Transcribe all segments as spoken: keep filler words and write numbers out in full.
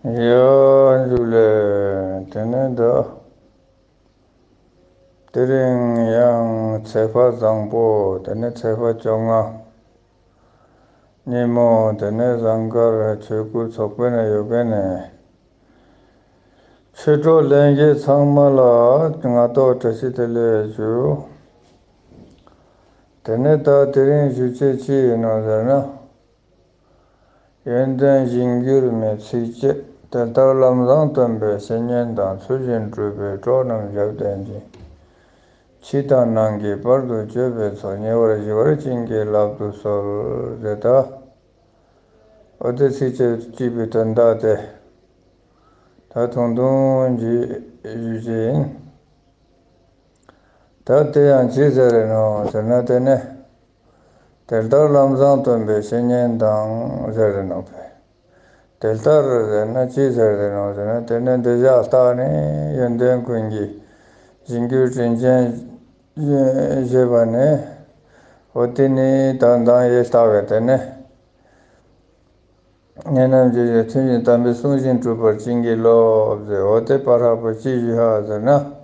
ཡ་ཇུ་ལེ། དེ་ནས་ད་དེ་རིང་ཡང་ཚེས་པ་བཟང་པོ། དེ་ནས་ཚེས་པ་བཅོ་ལྔ་ཉིན་མོ། དེ་ནས་ཟངས་དཀར་ཆོས་སྐུ་ཚོགས་པའི་ནང་ཡོད་མཁན་ནི་ཆོས་གྲོགས་ལྷན་རྒྱས་ཚང་མ་ལ་ངའི་ཐོག་བཀྲ་ཤིས་བདེ་ལེགས་ཞུ། དེ་ནས་ད་དེ་རིང་ཞུ་ཆེད་ཅི་ཡིན་ནོ་ཟེར་ན། ཡོན་ཏན་གཞིར་གྱུར་མའི་ཚིགས་བཅད། དེ་ལྟར་ལམ་བཟང་སྟོན་པའི་བཤེས་གཉེན་དང་། ཚུལ་བཞིན་སྒྲུབ་པའི་གྲོགས་རྣམས་ཞབས་བརྟན་ཅིང་། ཕྱི་དང་ནང་གི་བར་དུ་གཅོད་པའི་ཚོགས། ཉེ་བར་ཞི་བར་བྱིན་གྱིས་བརླབ་ཏུ་གསོལ། ཟེར་ད། འོ་དེ་ཚིགས་བཅད་གཅིག་པའི་དོན་དག་དེ་ད་ཐུང་ཐུང་ཞིག་ཞུ་ཆེད་ཡིན། ད་དེ་ཡང་ཅི་ཟེར་རེ་ནོ་ཟེར་ན། དེ་ནས་དེ་ལྟར་ལམ་བཟང་སྟོན་པའི་བཤེས་གཉེན་དང་ཟེར་རེ་ནོ་པས། དེ་ལྟར་ཟེར་ན་ཅི་ཟེར་རེ་ནོ་ཟེར་ན། དེ་ནས་འདི་ཞག་ལྟ་ནས་ཡོན་ཏན་ཀུན་གྱི་གཞིར་གྱུར་དྲིན་ཅན་ཞེས་པ་ནས། འོ་དེ་ནི་ད་ལྟ་ཡེ་ལྟ་བའི་དེ་ནས། ངེད་རྣམས་ཀྱི་ཚུལ་བཞིན་དམ་པའི་གསུང་བཞིན་སྒྲུབ་པར་བྱིན་གྱིས་རློབས་ཟེར། འོ་དེ་བར་ཧ་པོ་ཅི་ཞུ་ཧ་ཟེར་ན།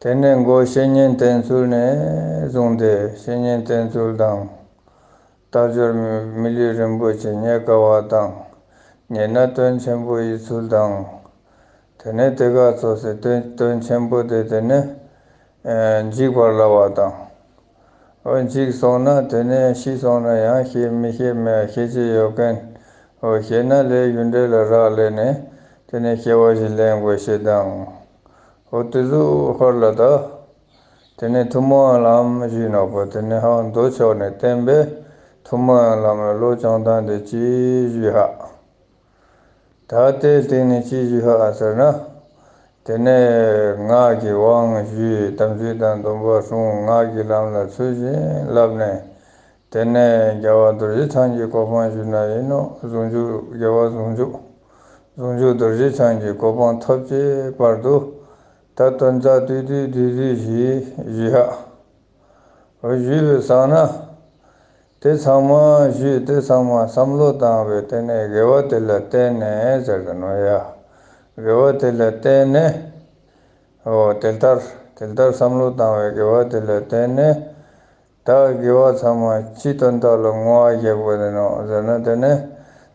དེ་ནས་མགོ་བཤེས་གཉེན་བསྟེན་ཚུལ་ནས་བཟུང་སྟེ། བཤེས་གཉེན་བསྟེན་ཚུལ་དང་། དལ་འབྱོར་མི་ལུས་རིན་པོ་ཆེ་རྙེད་དཀའ་བ་དང་། རྙེད་ན་དོན་ཆེན་པོ་ཡིན་ཚུལ་དང་། དེ་ནས་དེ་ག་ཙོགས་སི་དོན་དོན་ཆེན་པོ་དེ་དེ་ནས་ཨེ་འཇིག་པར་སླ་བ་དང་། འོ་འཇིག་སོང་ན་དེ་ནས་ཤི་སོང་ན་ཡང་ཤེས་མི་ཤེས་མེད་ཤེས་ཀྱི་ཡོད་མཁན། འོ་ཤེས་ན་ལས་རྒྱུ་འབྲས་ལ་རག་ལས་ནས་དེ་ནས་སྐྱེ་བ་ཞིག་ལེན་དགོས་ཤེས་དང་། འོ་དེ་ཚོ་ཧོར་ལ་ད་དེ་ནས་ཐུན་མོང་ལམ་ཞུས་ནོག་པ། དེ་ནས་ཧ་མདོ་ཕྱོགས་ནས་བསྟན་པའི་ཐུན་མོང་ལམ་ལ་བློ་སྦྱོང་སྟངས་དེ་ཅི་ཞུས་ཧ། ད་དེའི་སྟེང་ནས་ཅི་ཞུས་ཧ་ཟེར་ན། དེ་ནས་སྔགས་ཀྱི་དབང་ཞུས། དམ་ཚིག་དང་སྡོམ་པ་སྲུང་། སྔགས་ཀྱི་ལམ་ལ་ཚུལ་བཞིན་བསླབས་ནས། དེ་ནས་རྒྱལ་བ་རྡོ་རྗེ་འཆང་གི་གོ་འཕང་ཞུས་ན་ཡིན་ནོ། ཟུང་འཇུག་རྒྱལ་བ་ཟུང་འཇུག་ཟུང་འཇུག་རྡོ་རྗེ་འཆང་གི་གོ་འཕང་ཐོབ་ཀྱི་བར་དུ། ད་དོན་རྩ་བསྡུས་བསྡུས་བསྡུས་བསྡུས་ཞིག་ཞུས་ཧ། འོ་ཞུས་པའི་སང་ན། དེ་ཚང་མ་ཞུས། དེ་ཚང་མ་བསམ་བློ་བཏང་བའི་དེ་ནས་དགེ་བ་དེ་ལ་བརྟེན་ནས་ཟེར་གི་ནོ་ཡ། དགེ་བ་དེ་ལ་བརྟེན་ནས། འོ་དེ་ལྟར་དེ་ལྟར་བསམ་བློ་བཏང་བའི་དགེ་བ་དེ་ལ་བརྟེན་ནས། ད་དགེ་བ་ཚང་མ་ཅི་དོན་དག་ལ་བསྔོ་བ་རྒྱབ་དགོས་ནོ་ཟེར་ན། དེ་ནས་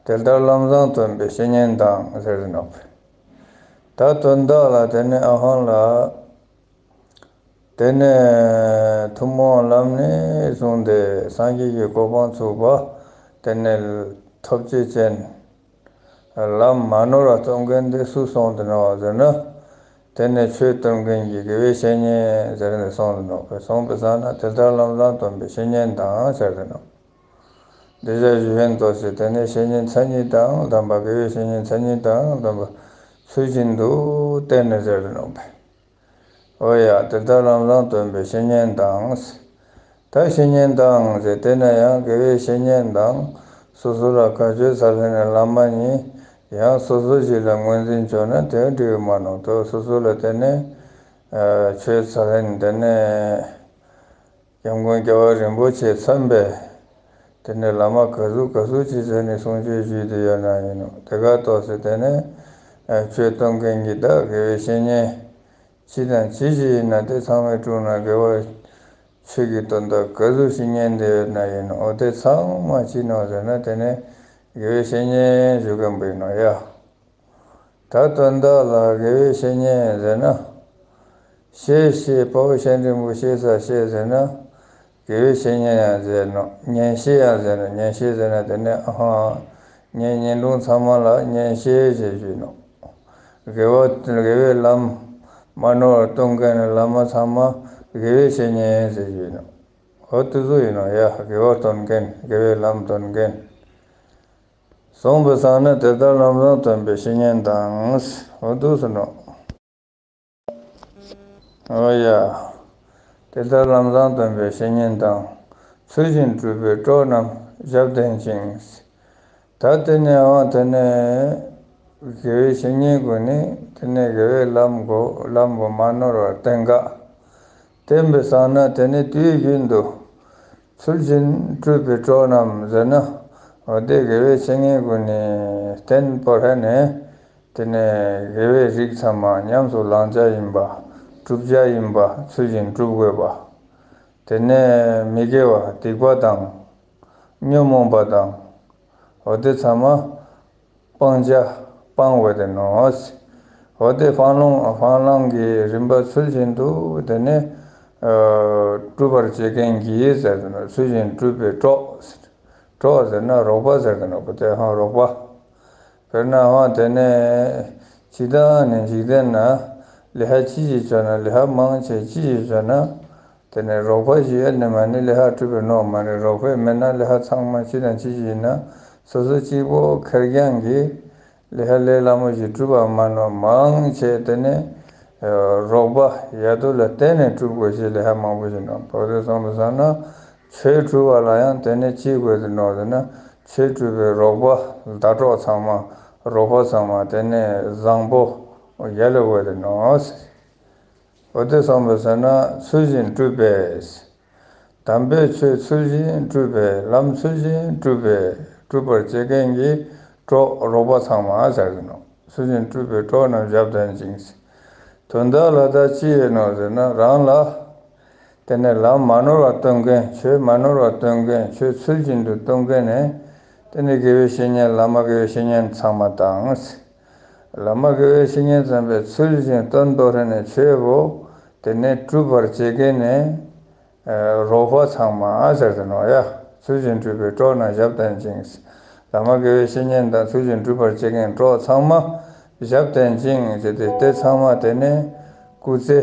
དེ་ལྟར་ལམ་བཟང་སྟོན་པའི་བཤེས་གཉེན་དང་ཟེར་གི་ནོ། ད་དོན་དག་ལ་དེ་ནས་ཨ་ཧོང་ལ། དེ་ནས་ཐུན་མོང་ལམ་ནས་བཟུང་སྟེ་སངས་རྒྱས་ཀྱི་གོ་འཕང་ཚུགས་པ་དེ་ནས་ཐོབ་བྱེད་ཅན། ལམ་མ་ནོར་བ་སྟོན་མཁན་དེ་སུ་སོང་སྟེ་ནོ་ཟེར་ན། དེ་ནས་ཆོས་སྟོན་མཁན་གྱི་དགེ་བའི་བཤེས་གཉེན་ཟེར་ནས་སོང་སྟེ་ནོ། སོང་པའི་སང་ན་དེ་ལྟར་ལམ་བཟང་སྟོན་པའི་བཤེས་གཉེན་དང་ཟེར་ཏེ་ནོ། འདི་ཞག་ཞུ་ཡན་ཏོ་ཟེར་དེ་ནས་བཤེས་གཉེན་མཚན་ཉིད་དང་ལྡན་པ། དགེ་བའི་བཤེས་གཉེན་མཚན་ཉིད་དང་ལྡན་པ་ཚུལ་བཞིན་དུ་བསྟེན་ནས་ཟེར་ཏེ་ནོ། འོ་ཡ། དེ་ལྟར་ལམ་བཟང་སྟོན་པའི་བཤེས་གཉེན་དང་། ད་བཤེས་གཉེན་དང་ཟེར་དེ་ན་ཡང་དགེ་བའི་བཤེས་གཉེན་དང་། སོ་སོ་ལ་བཀའ་ཆོས་སྩལ་མཁན་ནི་བླ་མ་ཡིན། ཡང་སོ་སོ་ཞིག་ལ་ངོས་འཛིན་བྱུང་ན་དེ་འགྲིག་མ་ནོག། དོ་སོ་སོ་ལ་དེ་ནས་ཆོས་སྩལ་མཁན་དེ་ནས་སྐྱབས་མགོན་རྒྱལ་བ་རིན་པོ་ཆེ་མཚན་པའི་དེ་ནས་བླ་མ་ག་ཟུག་ག་ཟུག་ཅིག་ཟེར་ནས་གསུང་ཆོས་ཞུས་ཏེ་ཡོད་ན་ཡིན་ནོ། དེ་ག་ཏོག་ཙེ་དེ་ནས་ཆོས་སྟོན་མཁན་གྱི་ད་དགེ་བའི་བཤེས་གཉེན་ཅི་དང་ཅི་ཞིག་ཡིན་ན་དེ་ཚང་མའི་དྲུང་ན་དགེ་བ་ཆོས་ཀྱི་དོན་དག་ག་ཟུག་ཞིག་ཉན་ཏེ་ཡོད་ན་ཡིན་ནོ། འོ་དེ་ཚང་མ་ཅི་ནོ་ཟེར་ན་དེ་ནས་དགེ་བའི་བཤེས་གཉེན་ཞུ་མཁན་པོ་ཡིན་ནོ་ཡ། ད་དོན་དག་ལ་དགེ་བའི་བཤེས་གཉེན་ཟེར་ན། བཤེས་བཤེས་དཔའ་བོ་གཤེན་རིང་པོ་བཤེས་ས་བཤེས་ཟེར་ན། དགེ་བའི་བཤེས་གཉེན་ཡང་ཟེར་ནོ། གཉེན་བཤེས་ཡང་ཟེར་ནོ། གཉེན་བཤེས་ཟེར་ན་དེ་ནས་ཨ་ཧ། གཉེན་གཉེན་དྲུང་ཚང་མ་ལ་གཉེན་བཤེས་ཞེས་ཞུས་ནོ། དགེ་བ་དགེ་བའི་ལམ་མ་ནོར་བར་སྟོན་མཁན་ནི་བླ་མ་ཚང་མ་དགེ་བའི་བཤེས་གཉེན་ཟེར་ཞུས་ནོ། འོ་དེ་ཚོ་ཡིན་ནོ་ཡ། དགེ་བ་སྟོན་མཁན་དགེ་བའི་ལམ་སྟོན་མཁན། སོང་པའི་སང་ན་དེ་ལྟར་ལམ་བཟང་སྟོན་པའི་བཤེས་གཉེན་དང་། འོ་འདུག་སེ་ནོ། འོ་ཡ། དེ་ལྟར་ལམ་བཟང་སྟོན་པའི་བཤེས་གཉེན་དང་། ཚུལ་བཞིན་སྒྲུབ་པའི་གྲོགས་རྣམས་ཞབས་བརྟན་ཅིང་། ད་དེ་ནས་འོ་དེ་ནས་དགེ་བའི་བཤེས་གཉེན་ཀུན་ནི་དེ་ནས་དགེ་བའི་ལམ་གོ་ལམ་པོ་མ་ནོར་བར་བསྟེན་ག། བསྟེན་པའི་སང་ན་དེ་ནས་དུས་རྒྱུན་དུ་ཚུལ་བཞིན་སྒྲུབ་པའི་གྲོགས་རྣམས་ཟེར་ན། འོ་དེ་དགེ་བའི་བཤེས་གཉེན་ཀུན་ནི་བསྟེན་པར་ཧ་ནས་ དེ་ནས་དགེ་བའི་རིགས་ཚང་མ་ཉམས་སུ་བླང་བྱ་ཡིན་པ། སྒྲུབ་བྱ་ཡིན་པ། ཚུལ་བཞིན་སྒྲུབ་དགོས་པ། དེ་ནས་མི་དགེ་བ་སྡིག་པ་དང་། ཉོན་མོངས་པ་དང་། འོ་དེ་ཚང་མ་སྤང་བྱ་སྤང་བ་དེ་ནོག། འོ་དེ་སྤང་བླང་སྤང་བླང་གི་རིམ་པ་ཚུལ་བཞིན་དུ་དེ་ནས་ཨ་སྒྲུབ་པར་བྱེད་མཁན་གྱི་ཟེར་དེ་ནོག། ཚུལ་བཞིན་སྒྲུབ་པའི་གྲོགས། གྲོགས་ཟེར་ན་རོགས་པ་ཟེར་དེ་ནོག། དེ་ཧང་རོགས་པ། དཔེར་ན་ཧང་དེ་ནས་ཅི་ད་ནི་འཇིག་རྟེན་ན་ལས་ཀ་ཅི་ཞིག་བཅོ་ན་ལས་ཀ་མང་ཆེ་ཅི་ཞིག་བཅོ་ན། དེ་ནས་རོགས་པ་ཞིག་ཡོད་ནི་མ་ནི་ལས་ཀ་གྲུབ་པའི་ནོག་མ་ནི། རོགས་པ་མེད་ན་ལས་ཀ་ཚང་མ་ཅི་དང་ཅི་ཞིག་ཡིན་ན་སོ་སོ་གཅིག་པོ་ཁེར་རྐྱང་གིས་ལས་ཀ་ལས་སླ་མོ་ཞིག་གྲུབ་པ་མ་ནོག། མང་ཆེ་དེ་ནས་རོགས་པ་ཡ་དུ་ལ་བརྟེན་ནས་གྲུབ་དགོས་ཤེས་ལས་ཀ་མང་པོ་ཞིག་ནོག། འོ་དེ་སོང་པ་སང་ན་ཆོས་སྒྲུབ་པ་ལ་ཡང་དེ་ནས་ཅི་དགོས་དེ་ནོག་ཟེར་ན་ཆོས་སྒྲུབ་པའི་རོགས་པ་ཟླ་གྲོགས་ཚང་མ་རོགས་པ་ཚང་མ་དེ་ནས་བཟང་པོ་ཡ་ལ་དགོས་དེ་ནོག། འོ་དེ་སོང་པ་སང་ན་ཚུལ་བཞིན་སྒྲུབ་པས། དམ་པའི་ཆོས་ཚུལ་བཞིན་སྒྲུབ་པའི་ལམ་ཚུལ་བཞིན་སྒྲུབ་པའི་སྒྲུབ་པར་བྱེད་མཁན་གྱི་གྲོགས་རོགས་པ་ཚང་མ་ཟེར་གི་ནོག། ཚུལ་བཞིན་སྒྲུབ་པའི་གྲོགས་རྣམས་ཞབས་བརྟན་ཅིང་། དོན་དག་ལ་ད་ཅི་ཡོད་ནོག་ཟེར་ན་རང་ལ་དེ་ནས་ལམ་མ་ནོར་བ་སྟོན་མཁན་ཆོས་མ་ནོར་བ་སྟོན་མཁན་ཆོས་ཚུལ་བཞིན་དུ་སྟོན་མཁན་ནི་དེ་ནས་དགེ་བའི་བཤེས་གཉེན་བླ་མ་དགེ་བའི་བཤེས་གཉེན་ཚང་མ་དང་། བླ་མ་དགེ་བའི་བཤེས་གཉེན་ཚང་མས་ཚུལ་བཞིན་སྟོན་ཏོ་རེ་ནས་ཆོས་པོ་དེ་ནས་སྒྲུབ་པར་བྱེད་མཁན་ནི་རོགས་པ་ཚང་མ་ཟེར་དེ་ནོག་ཡ། ཚུལ་བཞིན་སྒྲུབ་པའི་གྲོགས་རྣམས་ཞབས་བརྟན་ཅིང་། བླ་མ་དགེ་བའི་བཤེས་གཉེན་དང་ཚུལ་བཞིན་སྒྲུབ་པར་བྱེད་མཁན་གྲོགས་ཚང་མ་ཞབས་བརྟན་ཅིང་ཟེར་ཏེ་དེ་ཚང་མ་དེ་ནས་སྐུ་ཚེ་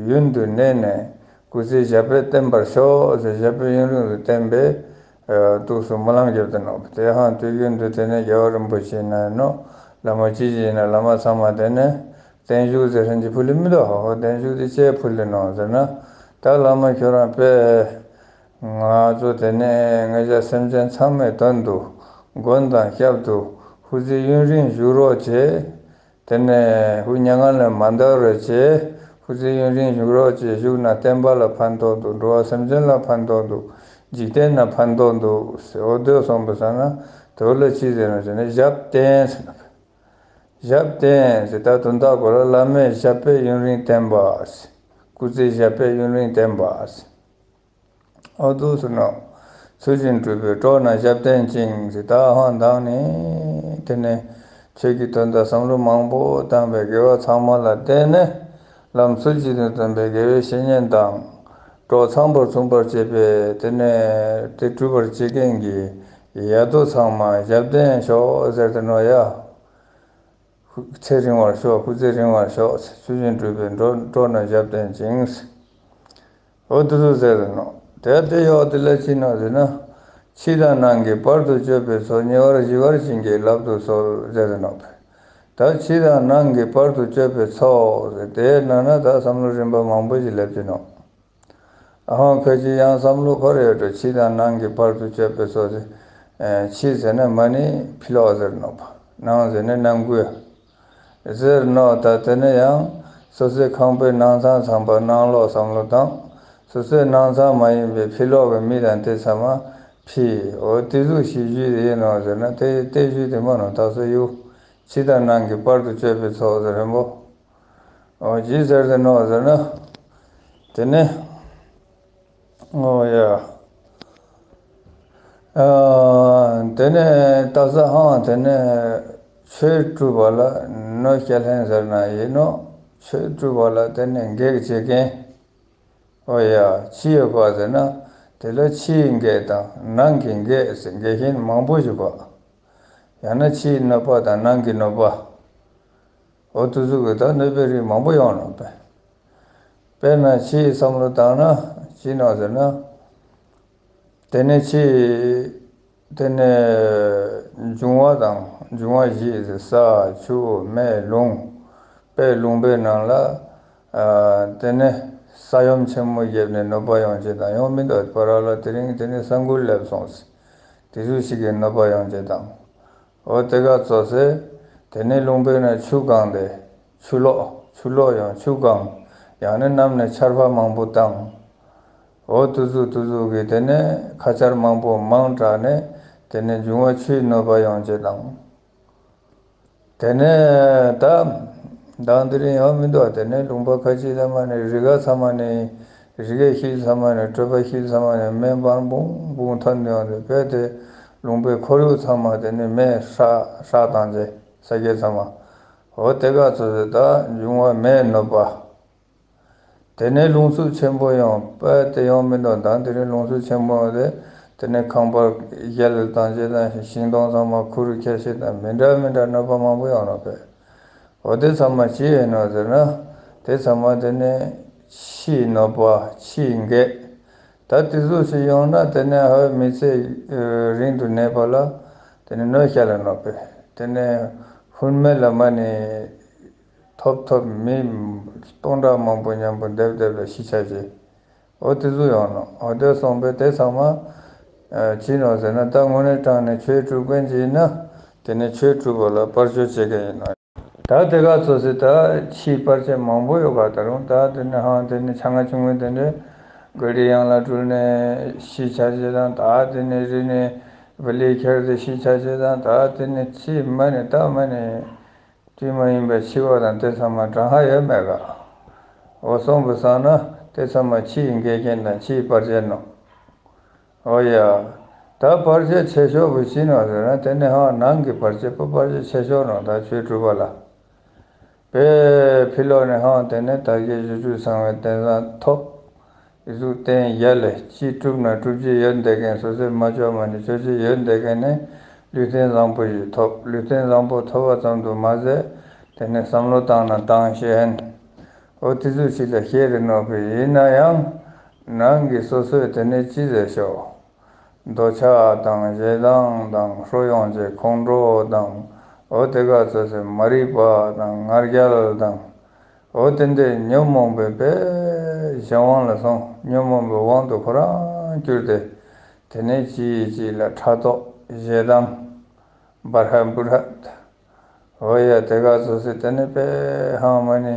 ཡུན་དུ་གནས་ནས་སྐུ་ཚེ་ཞབས་པད་བརྟན་པར་ཤོག་ཟེར་ཞབས་པད་ཡུན་རིང་དུ་བརྟན་པའི་ཨ་ཐུགས་སུ་སྨོན་ལམ་བརྒྱབ་དེ་ནོག། དེ་ཧང་དུས་རྒྱུན་དུ་དེ་ནས་རྒྱལ་བ་རིན་པོ་ཆེ་ན་ཡིན་ནོག། བླ་མ་ཅི་ཞིག་ཡིན་ན་བླ་མ་ཚང་མ་དེ་ནས་བརྟན་བཞུགས་ཟེར་ཧན་གྱི་ཕུལ་ལི་མི་འདུག། ཧོ་ཧོ་བརྟན་བཞུགས་དེ་ཅི་ཕུལ་ལི་ནོག་ཟེར་ན། ད་བླ་མ་ཁྱོད་རང་དཔེ་ང་ཚོ་དེ་ནས་ང་ཅག་སེམས་ཅན་ཚང་མའི་དོན་དུ་མགོན་དང་སྐྱབས་སུ་སྐུ་ཚེ་ཡུན་རིང་བཞུགས་རོགས་བྱེད། དེ་ནས་ཧུ་མྱ་ངན་ལས་མ་འདའ་རོགས་བྱེད། སྐུ་ཚེ་ཡུན་རིང་བཞུགས་རོགས་བྱེད། བཞུགས་ན་བསྟན་པ་ལ་ཕན་ཐོགས་འདུག། འགྲོ་བ་སེམས་ཅན་ལ་ཕན་ཐོགས་འདུག། འཇིག་རྟེན་ལ་ཕན་ཐོགས་འདུག་ཟེར། འོ་དེ་སོང་པ་སང་ན་དེ་བོ་ལ་ཅི་ཟེར་ནོག་ཟེར་ན་ཞབས་བརྟན་ཟེར་ནོག། ཞབས་བརྟན་ཟེར་ད་དོན་དག་གོ་ལ་བླ་མའི་ཞབས་པད་ཡུན་རིང་བརྟན་པ་ཟེར། སྐུ་ཚེ་ཞབས་པད་ཡུན་རིང་བརྟན་པ་ཟེར། འོ་དེ་སོང་ནོག། ཚུལ་བཞིན་སྒྲུབ་པའི་གྲོགས་རྣམས་ཞབས་བརྟན་ཅིང་ཟེར་ད་ཧང་དང་ནི་དེ་ནས་ཆོས་ཀྱི་དོན་དག་བསམ་བློ་མང་པོ་བཏང་བའི་དགེ་བ་ཚང་མ་ལ་བརྟེན་ནས་ལམ་ཚུལ་བཞིན་དུ་སྟོན་པའི་དགེ་བའི་བཤེས་གཉེན་དང་གྲོགས་ཚང་པོར་མཚུངས་པར་བྱེད་པའི་དེ་ནས་དེ་སྒྲུབ་པར་བྱེད་མཁན་གྱི་ཡ་དོ་ཚང་མ་ཞབས་བརྟན་ཤོག་ཟེར་དེ་ནོག་ཡ། ཚེ་རིང་བར་ཤོག། སྐུ་ཚེ་རིང་བར་ཤོག། ཚུལ་བཞིན་སྒྲུབ་པའི་གྲོགས་གྲོགས་རྣམས་ཞབས་བརྟན་ཅིང་། འོ་དེ་ཚོ་ཟེར་དེ་ནོག། དེ་དེ་ཡོག་དེ་ལ་ཅི་ནོག་ཟེར་ན། ཕྱི་དང་ནང་གི་བར་དུ་གཅོད་པའི་ཚོགས། ཉེ་བར་ཞི་བར་བྱིན་གྱིས་བརླབ་ཏུ་གསོལ་ཟེར་དེ་ནོག། ད་ཕྱི་དང་ནང་གི་བར་དུ་གཅོད་པའི་ཚོགས་ཟེར་དེའི་ནང་ན་ད་བསམ་བློ་རིམ་པ་མང་པོ་ཞིག་སླེབས་ཀྱི་ནོག། ཨ་ཧོ་ཁ་ཅིག་ཡང་བསམ་བློ་འཁོར་ཡོད་འགྲོ། ཕྱི་དང་ནང་གི་བར་དུ་གཅོད་པའི་ཚོགས་ཟེར། ཨེ་ཕྱི་ཟེར་ན་མ་ནི་ཕི་ལོགས་ཟེར་ནོག་པ། ནང་ཟེར་ན་ནང་ཁུལ་ཟེར་ནོག། ད་དེ་ནས་ཡང་སོ་སོའི་ཁང་པའི་ནང་ཚང་ཚང་པ་ནང་ལོགས་བསམ་བློ་བཏང་། སོ་སོའི་ནང་ཚང་མ་ཡིན་པའི་ཕི་ལོགས་ཀྱི་མི་དང་དེ་ཚང་མ་ཕི། འོ་དེ་ཟུག་ཞིག་ཞུས་ཏེ་ཡིན་ནོག་ཟེར་ན་དེ་དེ་ཞུས་ཏེ་མ་ནོག། ད་སོ་ཡུ་ཕྱི་དང་ནང་གི་བར་དུ་གཅོད་པའི་ཚོགས་ཟེར་རིང་པོ། འོ་ཅི་ཟེར་དེ་ནོག་ཟེར་ན། དེ་ནས། འོ་ཡ། ཨ་དེ་ནས་ད་ས་ཧང་དེ་ནས་ཆོས་སྒྲུབ་པ་ལ་གནོད་སྐྱེལ་ལྷན་ཟེར་ན་ཡིན་ནོག། ཆོས་སྒྲུབ་པ་ལ་དེ་ནས་གེགས་བྱེད་མཁན། འོ་ཡ་ཕྱི་ཡོད་པ་ཟེར་ན་དེ་ལ་ཕྱིའི་གེགས་དང་ནང་གི་གེགས་ཟེར་གེགས་རྐྱེན་མང་པོ་ཞིག་པ། ཡང་ན་ཕྱིའི་གནོད་པ་དང་ནང་གི་གནོད་པ། འོ་དེ་ཟུག་གི་ད་གནོད་པའི་རིགས་མང་པོ་ཡོང་ནོག་པས། དཔེར་ན་ཕྱིའི་བསམ་བློ་བཏང་ན་ཅི་ནོག་ཟེར་ན། དེ་ནས་ཕྱིའི་དེ་ནས་འབྱུང་བ་དང་འབྱུང་བ་བཞི་ཟེར་ས་ཆུ་མེ་རླུང་། དཔེ་རླུང་པའི་ནང་ལ་ཨ་དེ་ནས་ས་ཡོམ་ཆེན་མོ་བརྒྱབ་ནས་གནོད་པ་ཡོང་ཅེས་དང་ཡོང་མི་འདུག་པ་ར་ལ་དེ་རིང་དེ་ནས་ས་འགུལ་སླེབས་སོང་། དེ་ཟུག་ཞིག་གི་གནོད་པ་ཡོང་ཅེས་དང་། འོ་དེ་ག་ཙོགས་སེ། དེ་ནས་རླུང་པའི་ནང་ཆུ་གང་སྟེ། ཆུ་ལོག་ཆུ་ལོག་ཡང་ཆུ་གང་། ཡང་ན་གནམ་ནས་ཆར་པ་མང་པོ་བཏང་། འོ་དེ་ཟུག་དེ་ཟུག་གི་དེ་ནས་ཁ་ཆར་མང་པོ་མང་དྲགས་ནས་དེ་ནས་འབྱུང་བ་ཆུའི་གནོད་པ་ཡོང་ཅེས་དང་། དེ་ནས་ད་མདང་དེ་རིང་ཡང་མི་འདུག་དེ་ནས་ལུང་པ་ཁ་ཅིག་ལ་མ་ནི་རི་ག་ཚང་མ་ནི་རི་གའི་ཤུལ་ཚང་མ་ནི་གྲོད་པ་ཤུལ་ཚང་མ་ནི་མེ་འབར་བུང་བུང་ཐོན་ཡོང་དེ་བས་དེ་ལུང་པའི་ཁོར་ཡུག་ཚང་མ་དེ་ནི་མེ་ཧྲག་ཧྲག་བཏང་རྗེས་ས་སྐྱེ་ཚང་མ་འོ་དེ་ག་ཚོད་ཟེར་ད་འབྱུང་བ་མེ་གནོད་པ། དེ་ནས་རླུང་འཚུབ་ཆེན་པོ་ཡང་དཔེ་དེ་ཡང་མི་འདུག་མདང་དེ་རིང་རླུང་འཚུབ་ཆེན་པོ་ཡོང་དེ་དེ་ནས་ཁང་པ་ཡལ་བཏང་རྗེས་དང་ཤིང་སྡོང་ཚང་མ་ཁུར་ཁྱེར་ཞིག་དང་མི་འདྲ་མི་འདྲ་གནོད་པ་མང་པོ་ཡོང་ནོག་པས། འོ་དེ་ཚང་མ་ཅི་ཡིན་ནོག་ཟེར་ན་དེ་ཚང་མ་དེ་ནས་ཕྱིའི་གནོད་པ་ཕྱིའི་འགལ། ད་དེ་ཟུག་ཞིག་ཡོང་ན་དེ་ནས་ཧ་མི་ཚེ་རིང་དུ་གནས་པ་ལ་དེ་ནས་གནོད་བྱ་ལ་ནོག་པས། དེ་ནས་ཧུར་མེད་ལ་མ་ནི་ཐོབ་ཐོབ་མི་སྟོང་ཕྲག་མང་པོ་མཉམ་པོ་སྡེབ་སྡེབ་ལ་ཤི་ཆ་ཅེས། འོ་དེ་ཟུག་ཡོང་ནོག་འོ་དེ་སོང་པས་དེ་ཚང་མ་ཅི་ནོག་ཟེར་ན་ད་དངོས་གནས་དྲང་ནས་ཆོས་སྒྲུབ་མཁན་ཅིག་ཡིན་ན་དེ་ནས་ཆོས་སྒྲུབ་པ་ལ་བར་ཆད་བྱེད་མཁན་ཡིན་ནོག་ད་དེ་ག་ཚོད་སི་ད་ཕྱིའི་བར་ཆད་མང་པོ་ཡོད་ག་ད་རུང་ད་དེ་ནས་ཧང་དེ་ནས་ཆ་ང་ཆུང་ངུ་དེ་འདྲས་ག་རི་ཡང་ལ་སྤྲུལ་ནས་ཤི་ཆ་ཅེས་དང་ད་དེ་ནས་རི་ནས་བ་ལི་ཁྱེར་ཏེ་ཤི་ཆ་ཅེས་དང་ད་དེ་ནས་ཕྱི་མ་ནས་ད་མ་ནས། དུས་མ་ཡིན་པའི་འཆི་བ་དང་དེ་ཚང་མ་གྲང་ཧ་ཡོད་མེད་ག་འོ་སོང་པ་སང་ན་དེ་ཚང་མ་ཕྱིའི་འགལ་རྐྱེན་དང་ཕྱིའི་བར་ཆད་ནོག་འོ་ཡ། ད་བར་ཆད་ཆེ་ཤོས་པོ་ཅི་ནོག་ཟེར་ན་དེ་ནི་ཧང་ནང་གི་བར་ཆད་པོ་བར་ཆད་ཆེ་ཤོས་ནོག་ད་ཆོས་སྒྲུབ་པ་ལ། པའི་ཕི་ལོག་ནས་ཧང་དེ་ནས་དལ་བརྒྱད་བཞི་བཅུ་ཚང་བའི་རྟེན་བཟང་ཐོབ། ཨི་ཟུག་རྟེན་ཡ་ལེ་ཅི་སྒྲུབ་ན་སྒྲུབ་ཅེས་ཡོད་འདེ་མཁན་སོ་སོས་མ་ཅོ་མ་ནི་ཅོ་ཅེས་ཡོད་འདེ་མཁན་ནི་ལུས་རྟེན་བཟང་པོ་ཞིག་ཐོབ། ལུས་རྟེན་བཟང་པོ་ཐོབ་པ་ཙམ་དུ་མ་ཟད་དེ་ནས་བསམ་བློ་བཏང་ན་བཏང་ཤེས་ཧན། འོ་དེ་ཟུག་ཞིག་ལ་ཤེས་རེ་ནོག་པས། ཡིན་ན་ཡང་ནང་གི་སོ་སོས་དེ་ནས་ཅི་ཟེར་ཤོག་འདོད་ཆགས་དང་ཞེ་སྡང་དང་ཧྲོ་ཡོང་ཅེས་ཁོང་ཁྲོ་དང་འོ་དེ་ག་ཚོད་སེ་མ་རིག་པ་དང་ང་རྒྱལ་དང་འོ་དེ་འདྲའི་ཉོན་མོངས་པའི་པའི་གཞན་དབང་ལ་སོང་ཉོན་མོངས་པའི་དབང་དུ་ཁོ་རང་གྱུར་ཏེ་དེ་ནས་ཅིག་ཅིག་ལ་ཕྲག་དོག་ཞེ་སྡང་འབར་ཧ་འབུར་ཧ། འོ་ཡ་དེ་ག་ཚོད་སེ་དེ་ནས་པའི་ཧང་མ་ནི་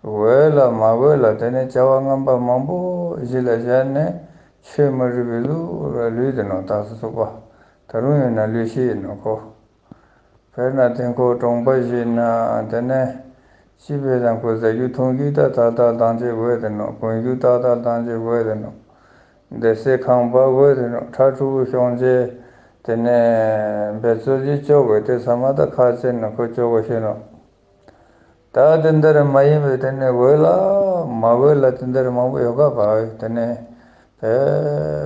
འོས་ལ་མ་འོས་ལ་དེ་ནས་བྱ་བ་ངན་པ་མང་པོ་ཞིག་ལ་བཞག་ནས་ཆོས་མ་རིག་པའི་ལུགས་ལ་ལུས་ཏེ་ནོག་ད་སོ་སོ་པ་ད་རུང་ཡིན་ན་ལུས་ཤེས་ཡིན་ནོག་ཁོ། དཔེར་ན་དེ་ཁོ་གྲོང་པ་ཞིག་ན་དེ་ནས་ཅི་བས་ཀྱང་ཁོ་ཟ་རྒྱུ་འཐུང་རྒྱུ་ད་ཏག་ཏག་བཏང་ཅེས་དགོས་ཏེ་ནོག་གོན་རྒྱུ་ཏག་ཏག་བཏང་ཅེས་དགོས་ཏེ་ནོག་སྡོད་སའི་ཁང་པ་དགོས་ཏེ་ནོག་ཕྲུ་གུ་ཤོང་ཅེས་དེ་ནས་འབད་རྩོལ་ཅིག་ཅོ་དགོས་དེ་ཚང་མ་ད་ཁ་ཙེ་ནོག་ཁོ་ཅོ་དགོས་ཤེས་ནོག་ད་དེ་འདྲ་མ་ཡིན་པའི་དེ་ནས་འོས་ལ་མ་འོས་ལ་དེ་འདྲ་མང་པོ་ཡོད་ག་བ་དེ་ནས་དེ་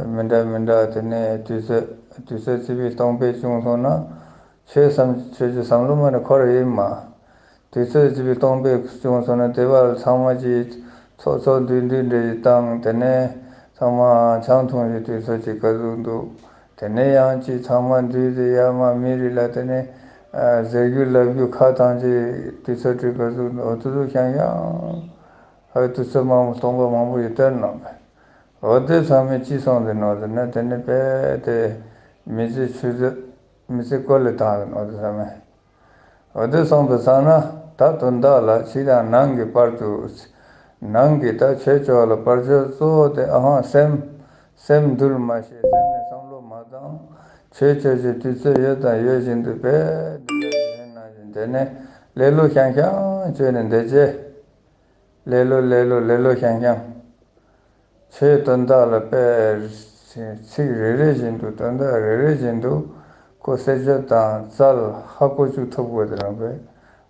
མི་འདྲ་མི་འདྲ་དེ་ནས་དུས་ཚོད་དུས་ཚོད་རྩིས་པའི་སྟོང་པའི་བྱུང་སོང་ན། ཆོས་བསམ་ཆོས་ཀྱི་བསམ་བློ་མ་ནི་འཁོར་ཡིན་མ། དུས་ཚོད་ཅིག་སྟོང་པའི་བྱུང་སོང་ན་དེ་བར་ཚང་མ་ཅིག་ཚོགས་ཚོགས་འདུས་འདུས་འདྲ་ཞིག་བཏང་དེ་ནས་ཚང་མ་ཆང་འཐུང་ཞིག་དུས་ཚོད་ཅིག་ག་ཟུག་འདུག་དེ་ནས་ཡང་ཅིག་ཚང་མ་འདུས་ཏེ་ཡར་མར་མི་རིགས་ལ་དེ་ནས་ཟེར་རྒྱུ་ལབ་རྒྱུ་ཁ་བཏང་ཅིག་དུས་ཚོད་ཅིག་ག་ཟུག་འདུག་འོ་དེ་ཟུག་ཤང་ཤང་ཧ་དུས་ཚོད་མང་པོ་སྟོང་པ་མང་པོ་ཞིག་བཏོན་ནོག་པས། འོ་དེ་ཚང་མས་ཅི་སོང་དེ་ནོག་ཟེར་ན་དེ་ནས་པས་དེ་མི་ཚེ་ཆུད་ཟོས་མི་ཚེ་བཀོལ་ལས་བཏང་དེ་ནོག་དེ་ཚང་མས། འོ་དེ་སོང་པ་སང་ན་ད་དོན་དག་ལ་ཕྱི་དང་ནང་གི་བར་དུ་ནང་གི་ད་ཆོས་ཕྱོགས་ལ་བར་ཆད་གཙོ་བོ་དེ་ཨ་ཧང་སེམས་སེམས་འདུལ་མ་ཤེས་སེམས་ནས་བསམ་བློ་མ་བཏང་ཆོས་ཕྱོགས་ཀྱི་དུས་ཚོད་ཡོད་དང་ཡོད་བཞིན་དུ་པས་འདི་ལས་ཞེན་ན་བཞིན་དེ་ནས་ལེ་ལོ་ཤང་ཤང་བཅོས་ནས་འདི་རྗེས་ལེ་ལོ་ལེ་ལོ་ལེ་ལོ་ཤང་ཤང་། ཆོས་དོན་དག་ལ་དཔེ་ཚིག་རེ་རེ་བཞིན་དུ་དོན་དག་རེ་རེ་བཞིན་དུ་ཁོ་གསལ་བརྗོད་དང་རྩལ་ཧ་གོ་བཅུག་ཐུབ་དགོས་དེ་རང་པས།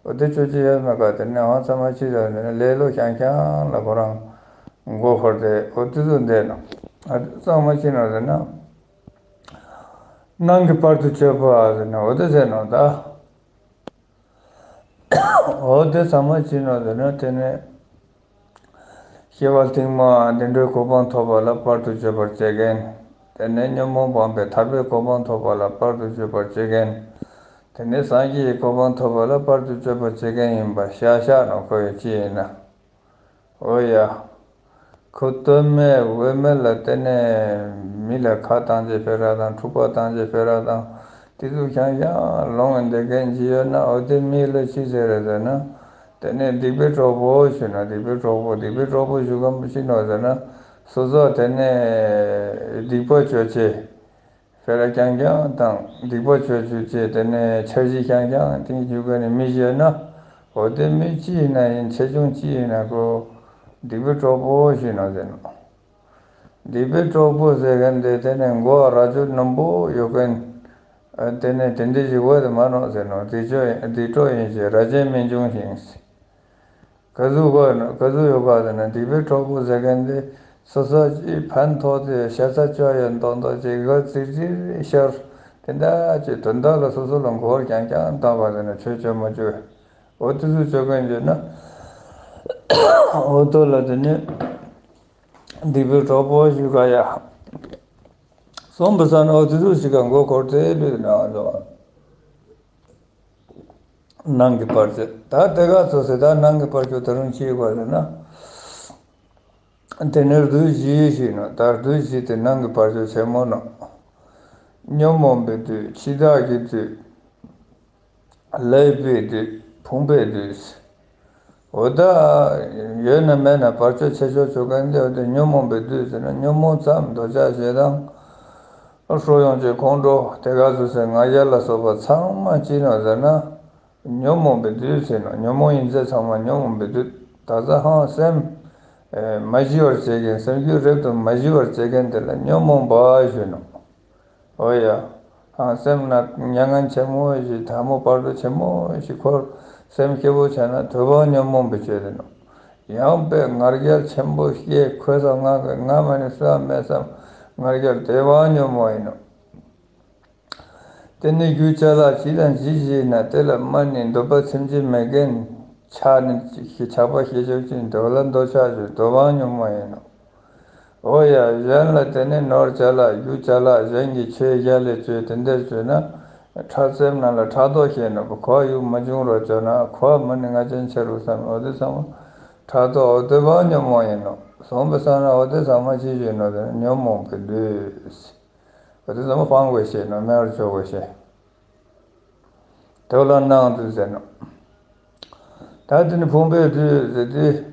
འོ་དེ་ཅོ་ཅི་ཡོད་མེད་ག་དེ་ནས་ཧང་ཚང་མ་ཅི་ཟེར་ནས་ལེ་ལོ་ཤང་ཤང་ལ་ཁོ་རང་མགོ་འཁོར་ཏེ་འོ་དེ་ཚོ་འདས་ནོག་ཨ་དེ་ཚང་མ་ཅི་ནོག་ཟེར་ན་ནང་གི་བར་དུ་གཅོད་པ་ཟེར་ནས་འོ་དེ་ཟེར་ནོག་ད། འོ་དེ་ཚང་མ་ཅི་ནོག་ཟེར་ན་དེ་ནས་སྐྱེ་བ་རྟིང་མ་བདེ་འགྲོའི་གོ་འཕང་ཐོབ་པ་ལ་བར་དུ་གཅོད་པར་བྱེད་མཁན། དེ་ནས་ཉོན་མོངས་སྤངས་པའི་ཐར་པའི་གོ་འཕང་ཐོབ་པ་ལ་བར་དུ་གཅོད་པར་བྱེད་མཁན། དེ་ནས་སངས་རྒྱས་ཀྱི་གོ་འཕང་ཐོབ་པ་ལ་བར་དུ་གཅོད་པར་བྱེད་མཁན་ཡིན་པ་ཤ་ཤ་ནོག་ཁོ་ཡོད་ཅི་ཡིན་ན། འོ་ཡ། ཁོ་དོན་མེད་འོས་མེད་ལ་བརྟེན་ནས་མི་ལ་ཁ་བཏང་ཅེས་སྤེ་ར་དང་འཁྲུག་པ་བཏང་ཅེས་སྤེ་ར་དང་དེ་ཚོ་ཤང་ཤང་ལོང་ངེ་འདེ་མཁན་ཅིག་ཡོད་ན་འོ་དེ་མི་ལ་ཅི་ཟེར་རེད་ཟེར་ན། དེ་ནས་སྡིག་པའི་གྲོགས་པོ་ཞུ་ན་སྡིག་པའི་གྲོགས་པོ་སྡིག་པའི་གྲོགས་པོ་ཞུ་མཁན་པོ་ཅི་ནོག་ཟེར་ན། སོ་སོ་དེ་ནས་སྡིག་པ་ཅོ་ཅེས། ཕེ་ར་རྐྱང་རྐྱང་དང་སྡིག་པ་ཅོ་ཅུག་ཅེས་དེ་ནས་འཆར་གཞི་རྐྱང་རྐྱང་དེ་ཞུ་མཁན་ནི་མི་ཞིག་ཡོད་ན། འོ་དེ་མི་ཅི་ཡིན་ན་ཡིན། ཆེ་ཆུང་ཅི་ཡིན་ན་ཁོ་སྡིག་པའི་གྲོགས་པོ་ཞིག་ནོག་ཟེར་ནོག། སྡིག་པའི་གྲོགས་པོ་ཟེར་མཁན་དེ་དེ་ནས་མགོ་ར་ཅོ་རྣོན་པོ་ཡོད་མཁན། ཨ་དེ་ནས་དེ་འདྲ་ཞིག་འོ་དེ་མ་ནོག་ཟེར་ནོག། སྡིག་ཅོ་ཡིན། སྡིག་གྲོགས་ཡིན་ཞེས་ར་ཅན་མི་འབྱུང་ཞིང་། ག་ཟུག་ག་ནོག། ག་ཟུག་ཡོད་ག་ཟེར་ན། སྡིག་པའི་གྲོགས་པོ་ཟེར་མཁན་དེ་སོ་སོ་ཅིག་ཕན་ཐོགས་ཏེ་ཤ་ཚ་ཅོ་ཡ་མདོག་མདོག་ཅིག་ག་ཙིག་ཙིག་ཤར། དེ་འདྲ་ཅིག་དོན་དག་ལ་སོ་སོ་ལ་མགོ་རྐྱང་རྐྱང་བཏང་བ་ཟེར་ན་ཆོས་ཅོ་མ་ཅོ། འོ་དེ་ཟུག་ཅོ་མཁན་ཡོད་ན། འོ་དོ་ལ་དེ་ནི་སྡིག་པའི་གྲོགས་པོ་ཞུ་ག་ཡ། སོང་པ་སང་ན་འོ་དེ་ཟུག་ཞིག་ག་མགོ་འཁོར་ཏེ་ལུས་ན་ལོ། ནང་གི་བར་ཆད། ད་དེ་ག་ཚོད་ཟེར། ད་ནང་གི་བར་ཆད་ད་རུང་ཅི་ཡོད་པ་ཟེར་ན། དེ་ནས་བདུད་བཞི་ཞིག་ནོག། ད་བདུད་བཞི་དེ་ནང་གི་བར་ཆད་ཆེན་མོ་ནོག། ཉོན་མོངས་པའི་བདུད། འཆི་བདག་གི་བདུད། ལྷའི་བུའི་བདུད། ཕུང་པོའི་བདུད། འོ་ད་ཡོད་ན་མེད་ན་བར་ཆད་ཆེ་ཤོས་ཅོ་མཁན་དེ་འོ་དེ་ཉོན་མོངས་པའི་བདུད་ཟེར་ན། ཉོན་མོངས་ཙམ། འདོད་ཆགས་ཞེ་སྡང་ཕྲོགས་ཡོང་ཅེས་ཁོང་ཁྲོ་དེ་ག་ཚོད་ཟེར། ང་རྒྱལ་ལ་སོགས་པ་ཚང་མ་ཅི་ནོག་ཟེར་ན། ཉོན་མོངས་པའི་བདུད་ཟེར་ནོག། ཉོན་མོངས་ཡིན་ཚད་ཚང་མ་ཉོན་མོངས་པའི་བདུད། ད་ལྟ་ཧང་སེམས་ཨེ་མ་ཞི་བར་བྱེད་མཁན། སེམས་རྒྱུད་རབ་ཏུ་མ་ཞི་བར་བྱེད་མཁན་དེ་ལ་ཉོན་མོངས་པ་ཞུ་ནོག། འོ་ཡ། ཧང་སེམས་ན་མྱ་ངན་ཆེན་མོ་ཞིག། ཐལ་མོ་སྦར་དོ་ཆེན་མོ་ཞིག་འཁོར། སེམས་སྐྱིད་པོ་བྱས་ན་དུ་བ་ཉོན་མོངས་པའི་བདུད་ཟེར་ནོག། ཡང་དཔེ་ང་རྒྱལ་ཆེན་པོ་སྐྱེས། ཁོས་ང་གི་ང་མ་ནི་སུ་ཡང་མེད་བསམ། ང་རྒྱལ་དེ་བ་ཉོན་མོངས་ཡིན་ནོག། དེ་ནས་རྒྱུ་ཅ་ལག་ཅི་དང་ཅི་ཞིག་ན་དེ་ལ་མ་ནི་འདོད་པ་ཚིམ་གྱིས་མི་ཁྱབ། ཆགས་ནི་ཆགས་པ་སྐྱེ་ཅུག་ཅིང་དེ་ལ་འདོད་ཆགས་ཞུ། དུ་བ་ཉོན་མོངས་ཡིན་ནོག། འོ་ཡ། གཞན་ལ་དེ་ནས་ནོར་ཅ་ལག་རྒྱུ་ཅ་ལག་གཞན་གྱི་ཆོས་རྒྱལ་ལ་ཅོས་དེ་འདྲ་ཅོས་ན་ཕྲག་སེམས་ནང་ལ་ཕྲག་དོག་སྐྱེ་ནོག། ཁོ་ཡུག་མ་བྱུང་རོགས་ཅོ་ན། ཁོ་མ་ནི་ང་ཅན་ཆེ་རུ་བསམ། འོ་དེ་ཚང་མ་ཕྲག་དོག། འོ་དེ་བ་ཉོན་མོངས་ཡིན་ནོག། སོང་པ་སང་ན་འོ་དེ་ཚང་མ་ཅི་ཞུ་ནོག་ཟེར་ན་ཉོན་མོངས་པའི་བདུད། འོ་དེ་ཚང་མ་སྤང་དགོས་ཤེས་ནོག། མེད་པར་བཅོ་དགོས་ཤེས། དེ་ལ་ནང་བདུད་ཟེར་ནོག། ད་དེ་ནི་ཕུང་པོའི་བདུད་ཟེར་དུས།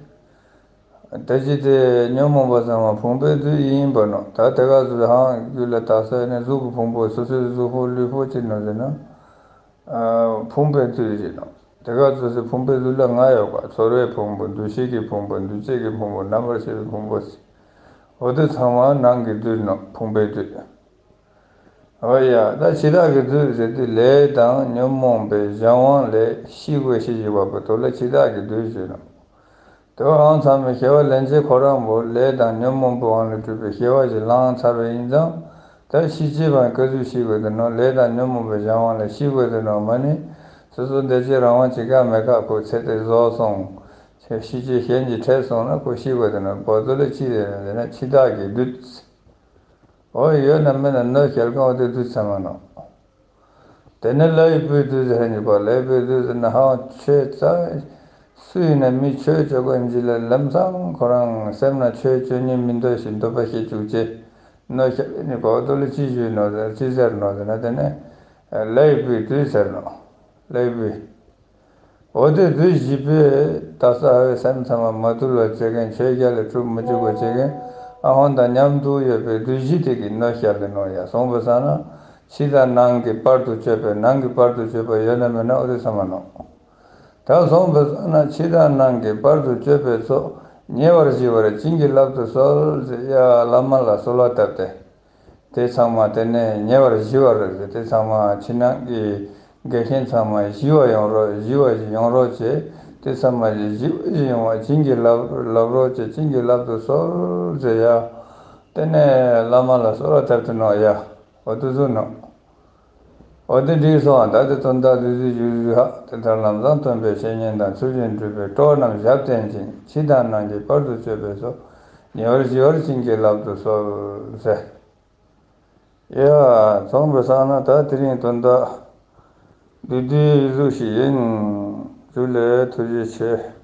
ད་ཅི་དེ་ཉོན་མོངས་པ་ཚང་མ་ཕུང་པོའི་བདུད་ཡིན་པ་ནོག། ད་དེ་ག་ཚོད་ཧང་རྒྱུད་ལ་དག་ས་ནི་གཟུགས་ཀྱི་ཕུང་པོ། སོ་སོའི་གཟུགས་པོ་ལུས་པོ་ཅི་ནོག་ཟེར་ན། ཨ་ཕུང་པོའི་བདུད་ཡིན་ནོག། དེ་ག་ཚོད་ཟེར། ཕུང་པོའི་བདུད་ལ་ལྔ་ཡོད་ག། ཚོར་བའི་ཕུང་པོ། འདུ་ཤེས་ཀྱི་ཕུང་པོ། འདུ་བྱེད་ཀྱི་ཕུང་པོ། རྣམ་པར་ཤེས་པའི་ཕུང་པོ་ཟེར། འོ་དེ་ཚང་མ་ནང་གི་བདུད་ནོག། ཕུང་པོའི་བདུད། འོ་ཡ། ད་འཆི་བདག་གི་བདུད་ཟེར་དུས་ལས་དང་ཉོན་མོངས་པའི་གཞན་དབང་ལས་ཤི་དགོས་ཤེས་ཞིག་བབ་པ་དོ་ལ་འཆི་བདག་གི་བདུད་ཟེར་ནོག། དེ་བ་ཧང་ཚང་མའི་སྐྱེ་བ་ལེན་ཅེས་ཁོ་རང་བོ་ལས་དང་ཉོན་མོངས་པའི་དབང་ལས་གྲུབ་པའི་སྐྱེ་བ་ཞིག་བླངས་ཚར་བ་ཡིན་ཙང་། ད་ཤི་ཅེས་པའང་ག་ཟུག་ཤི་དགོས་དེ་ནོག། ལས་དང་ཉོན་མོངས་པའི་གཞན་དབང་ལས་ཤི་དགོས་དེ་ནོག། མ་ནི་སོ་སོ་འདོད་ཅེས་རང་དབང་ཅིག་ག་མེད་ཀ། ཁོ་ཚེ་དེ་རྫོགས་སོང་། ཤི་ཅེས་གཞན་གྱིས་ཁྲིད་སོང་ན་ཁོ་ཤི་དགོས་དེ་ནོག། བོ་དོ་ལ་ཅི་ཟེར་ན་ཟེར་ན་འཆི་བདག་གི་བདུད། འོ་ཡོད་ན་མེད་ན་གནོད་སྐྱེལ་མཁན་འོ་དེ་བདུད་ཚང་མ་ནོག། དེ་ནས་ལྷའི་བུའི་བདུད་ཟེར་ནི་པ། ལྷའི་བུའི་བདུད་ཟེར་ན་ཧང་ཆོས་ཙ་སུ་ཡིན་ན་མི་ཆོས་ཅོ་མཁན་ཅིག་ལ་ལམ་སང་ཁོ་རང་སེམས་ན་ཆོས་ཅོ་ནི་མི་འདོད་ཞིང་འདོད་པ་སྐྱེ་ཅུག་ཅེས་གནོད་སྐྱེལ་ནི་པ། འོ་དོ་ལ་ཅི་ཞུ་ནོག་ཟེར་ན། ཅི་ཟེར་ནོག་ཟེར་ན་དེ་ནས་ལྷའི་བུའི་བདུད་ཟེར་ནོག། ལྷའི་བུའི། འོ་དེ་བདུད་བཞི་པོས་དག་ས་ཧ་བའི་སེམས་ཚང་མ་མ་དུལ་བར་བྱེད་མཁན། ཆོས་རྒྱལ་ལ་གྲུབ་མི་བཅུག་པར་བྱེད་མཁན་ཨ་ཧོང་དང་མཉམ་དུ་ཡོད་པའི་བདུད་བཞི་དེ་གིས་གནོད་སྐྱེལ་ཏེ་ནོག་ཡ། སོང་པ་སང་ན་ཕྱི་དང་ནང་གི་བར་དུ་གཅོད་པའི། ནང་གི་བར་དུ་གཅོད་པ་ཡོད་ན་མེད་ན་འོ་དེ་ཚང་མ་ནོག། ད་སོང་པ་སང་ན་ཕྱི་དང་ནང་གི་བར་དུ་གཅོད་པའི་ཚོགས། ཉེ་བར་ཞི་བར་བྱིན་གྱིས་བརླབ་ཏུ་གསོལ་ཟེར་ཡ་བླ་མ་ལ་གསོལ་བ་བཏབ་སྟེ། དེ་ཚང་མ་དེ་ནས་ཉེ་བར་ཞི་བར་ཟེར། དེ་ཚང་མ་ཕྱི་ནང་གི་འགལ་རྐྱེན་ཚང་མ་ཞི་བ་ཡོང་རོགས། ཞི་བ་ཞིག་ཡོང་རོགས་བྱེད། དེ་ཚང་མ་ཞི་བ་ཞིག་ཡོང་བ་བྱིན་གྱིས་བརླབ་བརླབ་རོགས་བྱེད། བྱིན་གྱིས་བརླབ་ཏུ་གསོལ་ཟེར་ཡ། དེ་ནས་བླ་མ་ལ་གསོལ་བ་བཏབ་སྟེ་ནོག་ཡ། འོ་དེ་ཟུག་ནོག། འོ་དེ་འགྲིག་སོང་། ད་དེ་དོན་དག་བདུད་རྩི་བཞུགས་བཞུགས་ཧ། དེ་ལྟར་ལམ་བཟང་སྟོན་པའི་བཤེས་གཉེན་དང་། ཚུལ་བཞིན་སྒྲུབ་པའི་གྲོགས་རྣམས་ཞབས་བརྟན་ཅིང་། ཕྱི་དང་ནང་གི་བར་དུ་གཅོད་པའི་ཚོགས། ཉེ་བར་ཞི་བར་བྱིན་གྱིས་བརླབ་ཏུ་གསོལ་ཟེར། ཡ། སོང་པ་སང་ན་ད་དེ་རིང་དོན་དག་འདི་འདི་ཟུག་ཞིག་ཡིན། ཇུ་ལེ། ཐུགས་རྗེ་ཆེ།